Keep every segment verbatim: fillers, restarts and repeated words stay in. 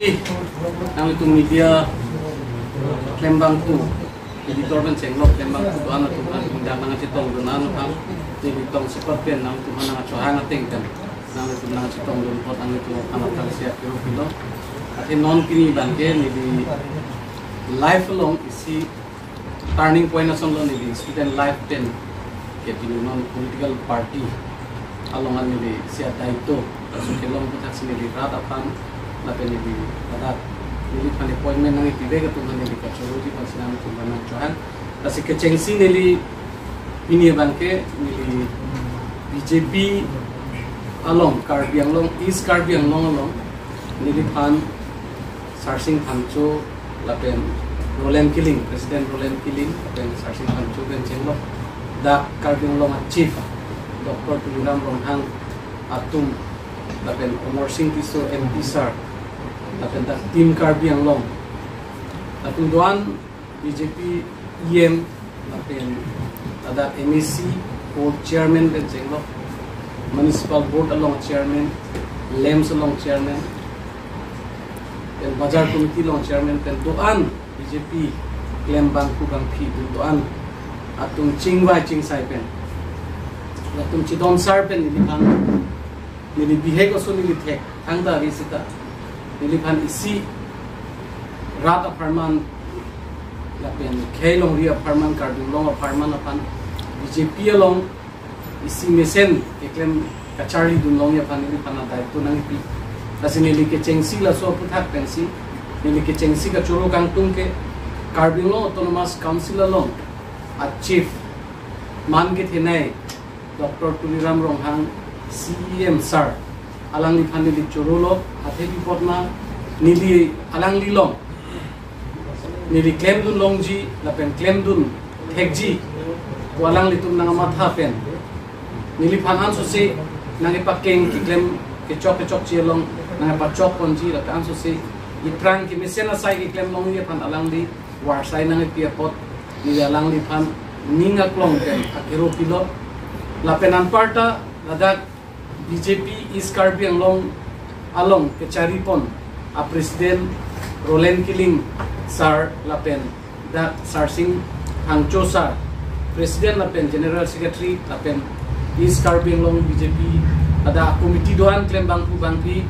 Nanglitum media klembangpo, editor pen chenglok klembangpo do-an atum aphan, nang nangchetongdun an aphan, neli tong sepat pen nangtum aphan nangchohang ateng pen nanglitum nangchetongdun apot nanglitum aphan aphan siap kiro pilo. Athe non pini abangke neli life along isi turning point asonlo neli student life pen ke pini non political party along an neli isi adaito kasu kelong aputhaksi neli rat aphan lapen neli ladak neliphan appointment nangkipivek atum aphan neli kachoroji aphan si nangtum aphan nangchohang. Lasi kechengsi neli pini abangke neli B J P along, Karbi Anglong, East Karbi Anglong along neliphan Sarsing Phangcho lapen Roland Killing, President Roland Killing lapen Sarsing Phangcho pen chenglok, dak Karbi Anglong a Chief Doctor Tuliram Ronghang atum lapen Amarsing Tisso M P sir lapen dak Team Karbi Anglong atum do-an, B J P E M lapen ladak M A C board chairman pen chenglok, municipal board along chairman, LAMPS along chairman, pen bazar committee along chairman pen do-an B J P klembangpo bangphi dun do-an atum chingvai chingsai pen, atum chidon sar pen neliphan neli bihek oso neli thek thangta ri sita neliphan isi rat apharman lapen khei longri apharman, Karbi Anglong apharman aphan B J P along isi mesen keklem kacharlidun longji aphan neliphan adaito nangkipi. Lasi neli kechengsi laso aphuthak pensi neli kechengsi kachoro kangtung ke Karbi Anglong Autonomous Council along a Chief man kethenei Doctor Tuliram Ronghang C E M sir alangliphan neli chorolo, athe pi apot ma neli alanglilong neli klemdun longji lapen klemdun thekji pu alanglitum nangmatha pen neliphan ansose nangkepakeng keklem kechok kechokche along nangpachok ponji lapen ansose iphrang kemesen asai keklem longji aphan alangli varsai nangpi apot neli alangliphan ning aklong pen akiro pilo. Lapen anparta ladak B J P East Karbi Anglong along kachari pon a President Roland Killing sir lapen dak Sarsing Phangcho sir, President lapen General Secretary lapen East Karbi Anglong B J P ada committee do-an klembangpo bangphi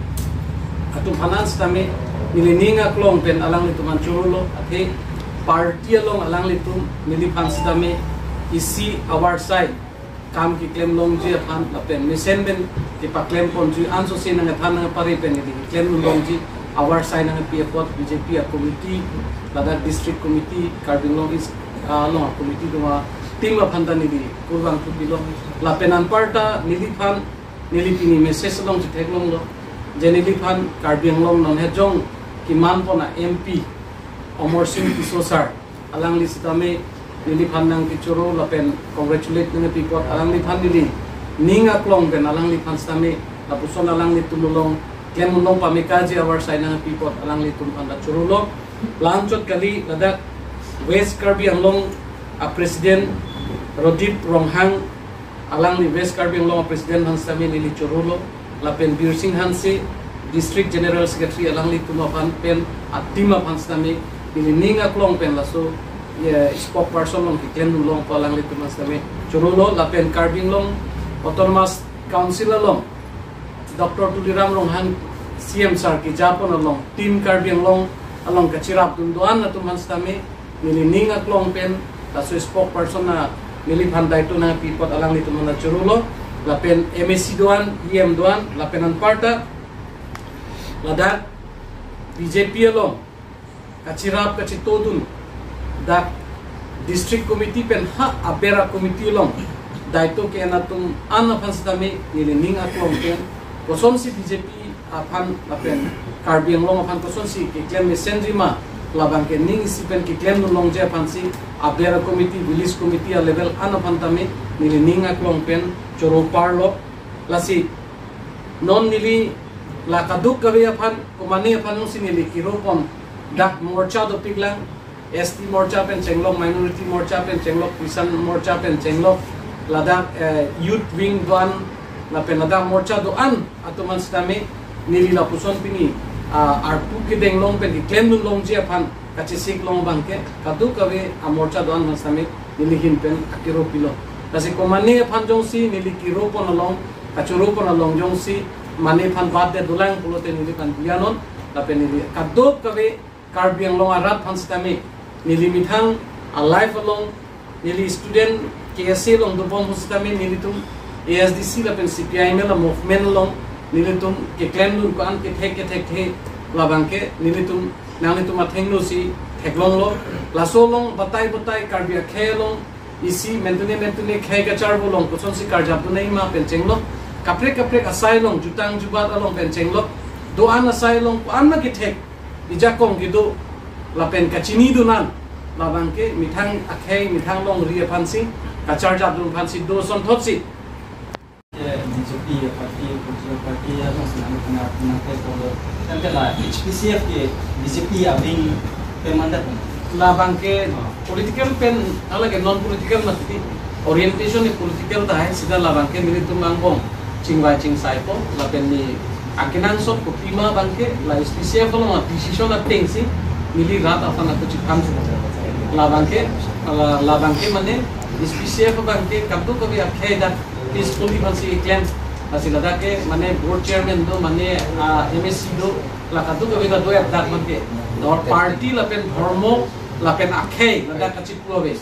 atum aphan sitame neli ning aklong pen alanglitum aphan chorolo, athe party along alanglitum neliphan sitame isi avarsai kam keklem longji aphan lapen mesen pen kepaklem ponji ansose nangthan nangpare pen neli keklem longji avarsai nangpi apot B J P a committee ladak district committee Karbi Anglong East along a committee doma team aphan ta neli kurvangthu pilo. Lapen anparta neliphan neli pini message along chetheklonglo je neliphan Karbi Anglong non hejong keman pon a M P Amarsing Tisso sir alangli sitame neliphan nangkechoro lapen congratulate nangpi apot alangliphan neli ning aklong pen alangliphan sitame lapuson alanglitum along klemdun long pamekaji avarsai nangpi apot alanglitum aphan ta chorolo. La-anchot kali ladak West Karbi Anglong a President Rodip Ronghang alangli West Karbi Anglong a President aphan sitame neli chorolo, lapen Birsing Hanse District General Secretary alanglitum aphan pen a team aphan sitame neli ning aklong pen laso ye spokesperson along keklemdun longpo alanglitum aphan sitame chorolo, lapen Karbi Anglong Autonomous Council along Doctor Tuliram Ronghang C M sir keja pon along Team Karbi Anglong along kachirapdun do-an atum aphan sitame neli ning aklong pen laso spokesperson a neliphan daito nangpi apot alanglitum aphan chorolo, lapen M A C do-an, E M do-an, lapen anparta ladak B J P along kachirap kachitodun dak district committee pen ha aber a committee along daito ke-en atum an aphan sitame neli ning aklong pen kosonsi B J P aphan lapen Karbi Anglong aphan kosonsi keklem mesenji ma, labang ke ning isi pen keklemdun longji aphansi aber a committee, village committee a level an aphan tame neli ning aklong pen choro parlo. Lasi non neli la kadokave aphan komane aphan nungsi neli kiro pon dak morcha dopiklang, S T morcha pen chenglok, minority morcha pen chenglok, Christian morcha pen chenglok, ladak eh, youth wing do-an, lapen ladak morcha do-an atum aphan sitame neli lapuson pini ah, arpu kedeng along pen keklem dun longji aphan kachesik along abangke kadokave amorcha do-an aphan sitame neli ahin pen akero pilo. Lasi komatne aphan jongsi neli kero pon along, kachoro pon along jongsi mane aphan bat det dolang pulote neli aphan bianon, lapen neli kadokave Karbi Anglong arat aphan sitame neli methang a-life along, neli student K S A along dobom ahut sitame nelitum A S D C lapen C P I M L a-movement along nelitum keklem dun ko-an kethek kethek the, labangke nelitum nanglitum athengno si theklonglo. Laso along batai batai Karbi akhei along isi mentune mentune khei kacharbo along kosonsi karjap dun nangji ma pen chenglok. Kaprek kaprek asai along, jutang jubat along pen chenglok. Do-an asai along ko-an ma kethek, ijakong kedo lapen kachini dun an, labangke methang akhei methang longri aphansi kacharjap dun aphansi do asonthotsi. Eh, B J P party, political party ya, bang senang kena kena ke kalau kan kena H P C F ke B J P ya bing pemandat. Labangke political pen, alage non political mati, orientation ni political tahai, sita labangke nelitum angbong chingvai chingsaipo, lapen ne akenangsot kopima abangke la H P C F along decision atengsi neli rat aphan ako chiphan si. Labangke, la, labangke mane H P C F abangke kadokave akhei dak peacefully aphansi keklem. Lasi ladak ke mane board chairman do, mane, ah, M A C do, la kadokave ta do, dak abangke. Dor party lapen dhormo lapen akhei ladak kachipu ave.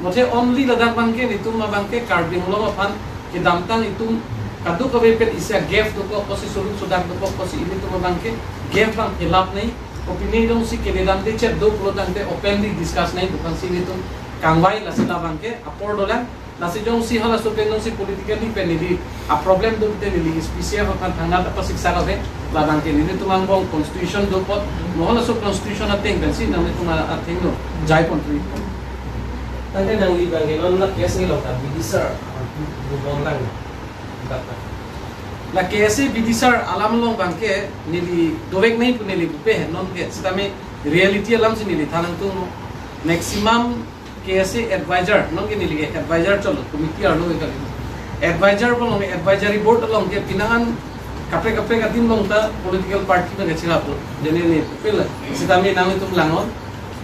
Mothe only ladak abangke nelitum abangke Karbi Anglong aphan kedamtang itum kadokave pen isi a-gap dokok pusi, suluk sudak dokok pusi, ilitum abangke gap abang fill up nangji. Opinion jongsi kedamde chet do pulo tangte openly discuss nangji pu aphansi nelitum kangvai. Lasi labangke apor dolang. Lasi jongsi halaso pen jongsi politically pen neli a-problem do te neli H P C F aphan thangnat aphan siksa kave. Labangke nelitum angbong constitution do apot, mo halaso constitution ateng pensi nanglitum athengno jaipon tui. Tangte nangli abangke non la case ni along ta B D sir, bu bom lang. La K S A B D sir alam along abangke neli dovek nangji pu neli pupe, non ke sitame reality alamsi neli than nangtunglo. Maximum K S A advisor, non ke neli ke advisor cholo, committee arlo ke kali. Advisor along, advisory board along ke penang an kaprek kaprek adim along ta political party abangke chirap do. Jene ne pupil sitame nanglitum langnon.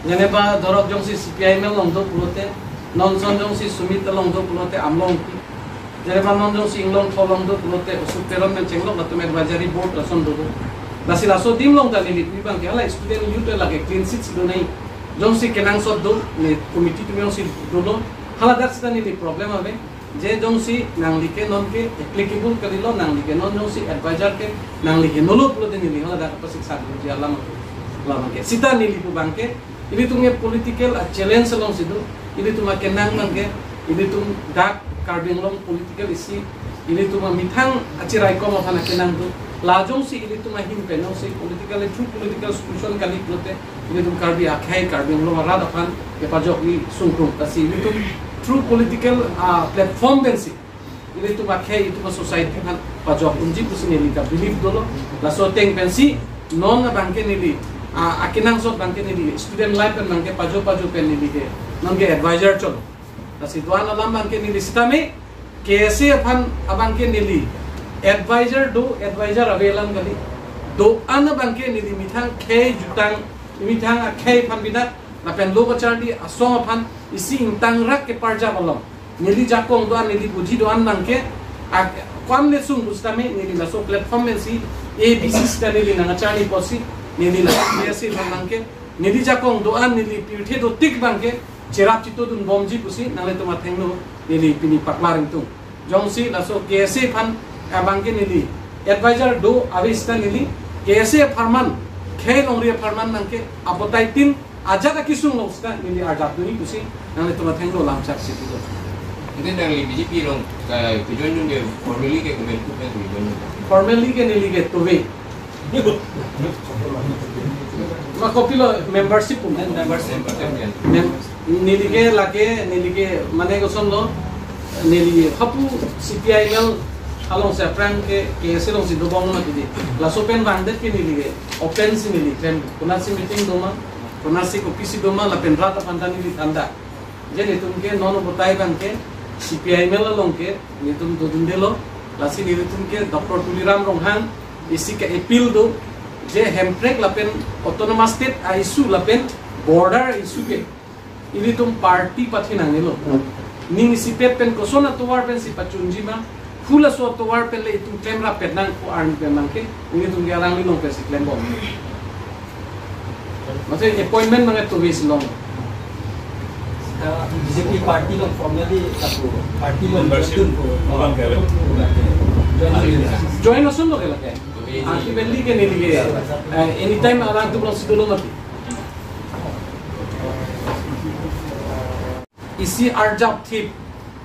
Jene ba dorok jongsi C P I M L along do pulote, non ason jongsi Sumit along do pulote Amlong pi. Jene ba non jongsi Inglongtho along do pulote Osuk Teron pen chenglok latum advisory board lason do do. Lasi laso adim along ta neli pi abangke hala student youth lake clean sheet si do nangji. Jongsi kenangsot do, ne committee atum jongsi dolo, haladak sita neli problem ave. Je jongsi nangli ke non ke applicable kalilo, nangli ke non jongsi advisor ke nangli henolo pulote neli haladak aphan siksa doji alam, alam ke. Sita neli pu abangke, ilitum ke political a-challenge alongsi do, ilitum akenang abangke, ilitum dak Karbi Anglong political isi, ilitum amethang achiraikom aphan akenang do. La jongsi ilitum ahin pen jongsi politically, through political solution kali pulote, ilitum Karbi akhei, Karbi Anglong arat aphan kepajokji sungkrung. Lasi ilitum through political, ah, platform pensi ilitum akhei, itum a-society aphan pajok unji pusi neli ka-believe dolo. Laso ateng pensi non abangke neli, ah, akenangsot abangke neli student life pen abangke pajo pajo pen neli ke non ke advisor cholo. Lasi do-an alam abangke neli sitame K S A aphan abangke neli advisor do, advisor ave alam kali. Do-an abangke neli methang khei jutang, methang akhei aphan bidak, lapen lo kacharli asong aphan isi ingtangrak keparjap along neli jakong do-an, neli buji do-an abangke, ak-, ko-an le sung pusitame neli laso platform pensi A B C sita neli nangkacharli pusi, neli laso K S A aphan abangke, neli jakong do-an, neli pirthe dotik abangke cherap chito dun bomji pusi nanglitum athengno neli pini paklar ingtung. Jongsi laso K S A aphan abangke neli advisor do ave sita neli K S A apharman, khei longri apharman abangke apotai tin ajat akesung along sita neli arjap dunji pusi nanglitum athengno lamchak si pido. Ante nangli B J P along, eh, ke-join dun ke formally ke kemen kup ke ke-join dun? Formally ke neli ke tove. Ma kopilo membership pum. Membership. Mem-, neli ke lake, neli ke mane kosonlo, neli hapu C P I M L alongsi aphrang ke K S A alongsi dobom ma tidi. Laso pen bangdet ke neli ke open si neli klem. Konatsi meeting doma, konatsi kopisi doma, lapen rat aphan ta neli than da. Je netum ke non obotai abangke C P I M L along ke netum dodundelo, lasi netum ke Doctor Tuliram Ronghang isi ke appeal do, Je Hemprek lapen autonomous state a-issue lapen border issue ke ilitum party pathinang ilo. Ning isipet pen koson atovar pensi pachunji ma, hula so atovar pen le itum klemrap pet nang ko arni pen nang ke, ilitum ke alangli along pensi klembom. Mate appointment nang to wis long. Uh, B J P party along formally satu party along Membership join ko. Bukan kaya. Join. Join asunlo ke lake. Aki beli ke neli ke. Eh, anytime alangtum alongsi dolo mati. Isi arjap thip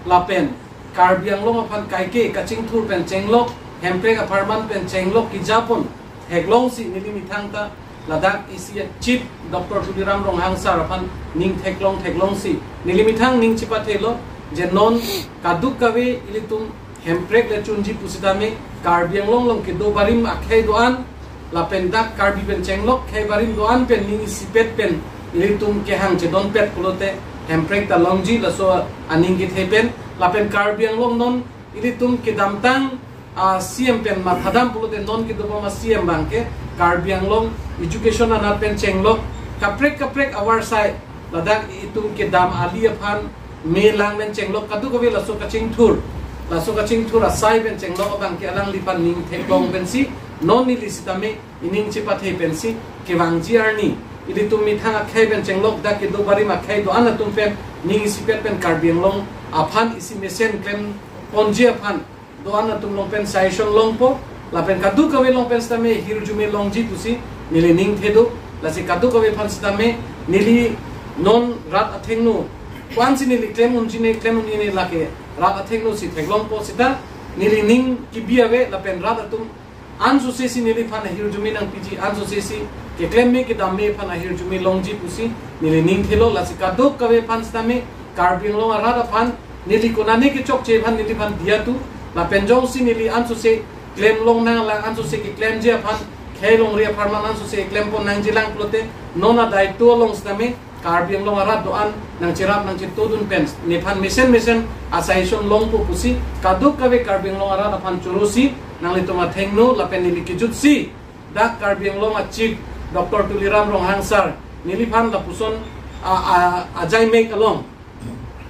lapen Karbi Anglong aphan kaike kachingthur pen chenglok, Hemprek apharman pen chenglok kejapon theklongsi neli methang ta ladak isi a-Chief Doctor Tuliram Ronghang sir aphan ning theklong theklongsi neli methang ning chepathelo je non kadokave ilitum Hemprek le chunji pusitame Karbi Anglong along kedo barim akhei do-an lapen dak Karbi pen chenglok khei barim do-an pen ning isipet pen ilitum kehang chedon pet pulote Hemprek ta longji laso aning kethe pen lapen Karbi Anglong non ilitum kedamtang a-C M pen mathadam pulote non kedobom a-C M abangke Karbi Anglong education anat pen chenglok kaprek kaprek avarsai ladak itum kedam ali aphan me lang pen chenglok kadokave laso kachingthur laso kachingthur asai pen chenglok abangke alangliphan ning theklong pensi non neli sitame ining chepathe pensi kevangji arni ilitum methang akhei pen chenglok dak kedo barim akhei do-an atum pen ning isipet pen Karbi Anglong aphan isi mesen klemponji aphan do-an atum along pen suggestion longpo lapen kadokave along pen sitame hirjume longji pusi neli ning thedo. Lasi kadokave aphan sitame neli non rat athengno ko-ansi neli klem unji ne klem unji ne lake rat athengno si theklongpo sita neli ning kebi ave lapen rat atum ansose si neliphan ahirjume nangpiji ansose si keklem me kedam me aphan ahirjume longji pusi neli ning thelo. Lasi kadokave aphan sitame Karbi Anglong arat aphan neli konane kechokche aphan neliphan diya tu lapen jongsi neli ansose klem long nang lang ansose keklemji aphan khei longri apharman ansose klempon nangji lang pulote non adaito along sitame Karbi Anglong arat do-an nangcherap nangchetodun pen nephan mesen mesen a-suggestion longpo pusi kadokave Karbi Anglong arat aphan chorosi nanglitum athengno lapen neli kejutsi dak Karbi Anglong a-Chief Doctor Tuliram Ronghang sir neliphan lapuson a, a, ajai mek along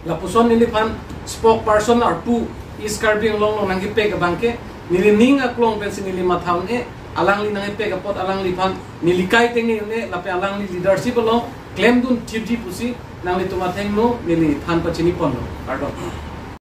lapuson neliphan spokesperson arpu East Karbi Anglong along nangkepek abangke neli ning aklong pensi neli matha un-e alangli nangkepek apot alangliphan neli kai tengne un-e lapen alangli leadership along klemdun thipji pusi nanglitum athengno neli than pachini ponlo. Kardom.